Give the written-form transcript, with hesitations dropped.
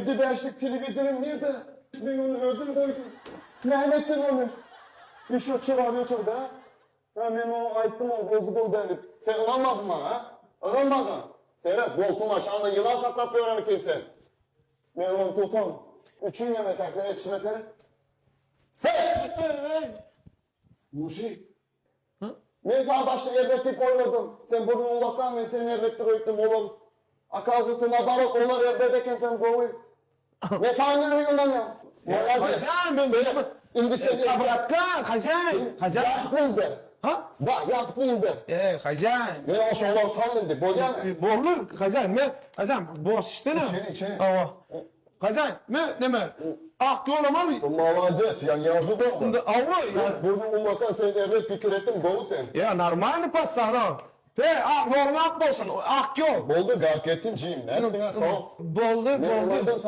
55lik telewizoryň nirde? Men ony özüm goýdum. Näme etdiň ony? Ýuşak çyrany öçürdi, hä? Hä, men oňa aýtdym, ol özi gowy däl diýip. Sen ynanmadyň maňa, hä? Ynanmadyň. Seret, boltuň aşagynda ýylan saklap ýören eken sen. Men ony tutan üçin hem eter, sen ýetişme seret. Sen! Mujik. Men saňa başda erbet diýip oýladym. Sen burnuňy ulakan, men seni erbetdir öýtdüm. Olar, okazywatsa, naborot, olar erbet eken, sen gowy. Men saňa indi öý ynanýan. Molades. Hajan, men Sen, indi sen Kabratka, hajan, hajan. Ýatyp puluny ber. Ha? Da, ýatyp puluny ber. E, hajan. Men oňa şolary sal indi, bolýamy? Boldy, hajan, men, hajan, boş içdene. Içeli, içeli. Hawa. Hajan, men, neme, ak ýolam al. Molades, ýa ne ojydal. Indi awa, ýa. Burnuň ullakan, sen erbet pikir etdiň, gowy sen. Ýa, normalny passan, He, ak ýoluň ak bolsun, ak ýol. Boldy, gark etdiň, jigim, nätdiň-ä, sag ol. Boldy, Men boldy. ynandym saňa.